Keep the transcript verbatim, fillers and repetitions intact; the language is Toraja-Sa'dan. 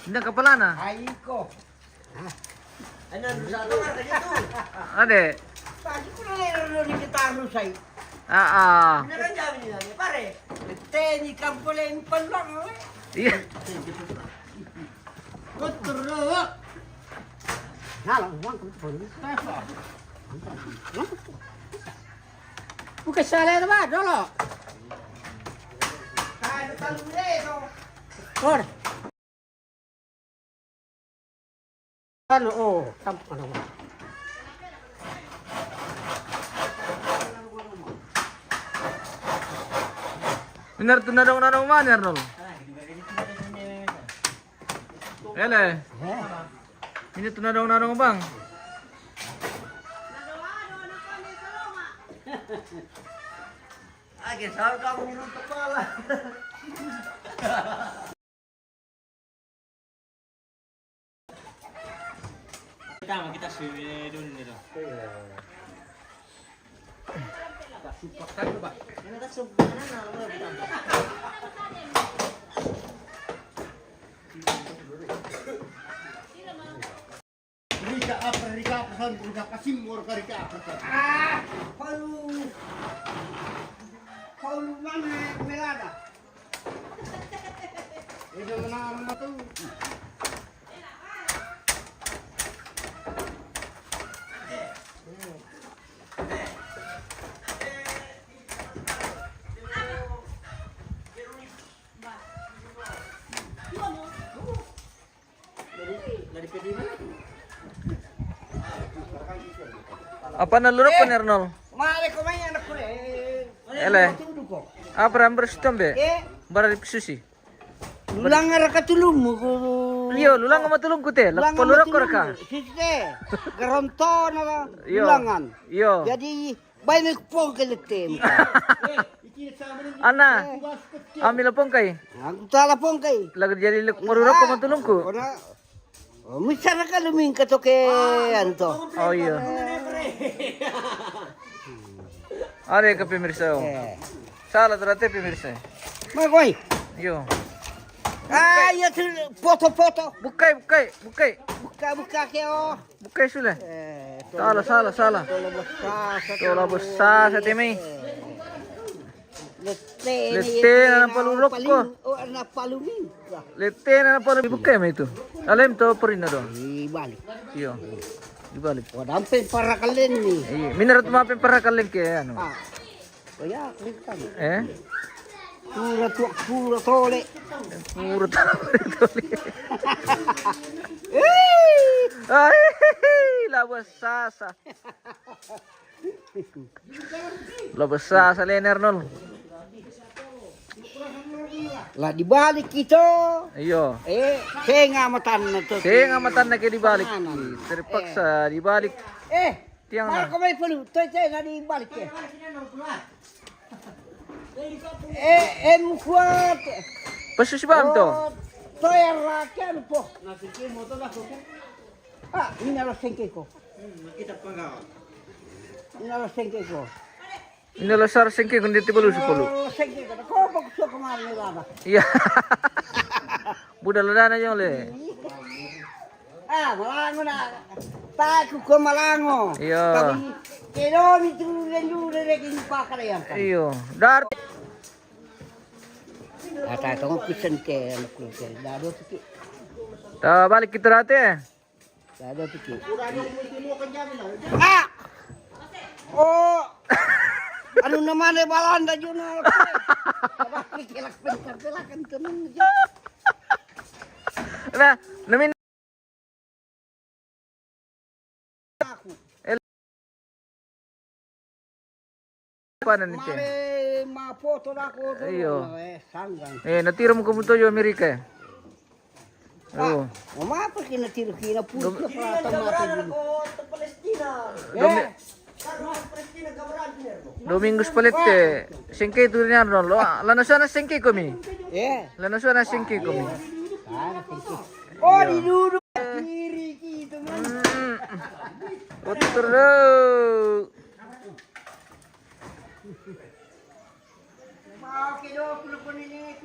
Ini kepala na. Aiko. Ano, sa to ka dito? Ade. Pagi ko na lang yung kita ang lusay. Ah, ah. Ano ka dyan, pare? Teni kampo lang yung panlang, eh. Iya. Kotor na. Nalang, wang ko po. Bukan salah na ba, dolo? Kaya na talong na eh, no? Kor. Ano, oh, tam-, ano. Minar tu nadong-nadong man, Arnold. Ele. Eh? Ini tu nadong-nadong bang. Ake, sahur kamu minum kepala. Kita, kita sini dulu nih, tuh. Iya. Tak sumpah kan, Pak? Ini tak sumpah, nah, nah, nah, kita. Rika apa, Rika apa, san, Rika Kasim, Rika, Rika apa, san? Ah, Paulu. Paulu mana, Melada? Ito na ang mga to. Apa na lurok ko, Nernol? Mare ko may anak ko eh. Ele. Matulog ko. Apa ran bersih tombe? Eh? Bara di susi. Lulanga ra katulummu ko. Iyo, lulanga matulungku te. Lulanga lurok ko raka. Matulungku. Siste. Garontona la. Iyo. Lulangan. Iyo. Jadi, bay me pongke lette. Ana. Eh. Ami la pongkai. Aku tala pongkai. Lagu jadi lek parurok ko matulungku. Ona. Oh, misalnya kalau mingka to ke, anu to. Oh, iya. Are ka pemirsa, oh. Eh. Salah ternyata pemirsa. Magoi. Yo. Ah, iya tu foto-foto. Bukai, bukai, bukai. Buka-buka ke, oh. Bukai sudah. Eh, salah, salah, salah. Tola besar, tola besar, sa temi. Eh. Lette na, lette na, na palurok ko. Oh, na paluming. Lette na, na paluming. Bukai mai tu. Alem to perina do. Di balik. Iyo. Di balik. Wa dampe para kalen ni. Iya, minarut mape para kalen ke anu. Ah. Oh ya, klik kan. Eh? Pura tu, pura tole. Pura tole. Eh. Ai, la basasa. Lo besar salener nol. Lah dibalik kita. Iyo. Eh, senga matanna to. Senga matanna ke dibalik. Kanan. Terpaksa dibalik. Eh, tiang na. Ko mai pelu, to senga dibalik ke. Eh, em kuat. Pasu si bam to. Oh, to yang rakyat po. Ah, ini lo sengke ko. Ini lo sengke ko. Ini lo sar sengke ko, nditi balu sepuluh. Ini lo sengke ko. Ko bok so kemari baba. Iya. Buda ladana jong le. Ah, malango na. Taku ko malango. Iya. Tapi kilo mi tu lendu de kini pakar yang kan. Iyo. Dar. Ata ko kusen ke, kusen. Dado tiki. Ta balik kita rate. Ada tiki. Ah! Oh! Anu namanya Balanda juna. Apa kelak pelak pelak kan tenang. Nah, namin aku. Panan ite. Mare ma foto da ko to. Iyo. Eh, sanggang. Eh, natira mo ko muto yo Amerika. Oh. Mama pa kinatira kina puro. Dom- Palestina. Domi- Domingos palette. Sengke tu ni Arnold. Lo, lana sana sengke komi. Eh. Lana sana sengke komi. Oh, di dulu kiri kita man. Kotor lo. Mau ke dua puluh menit.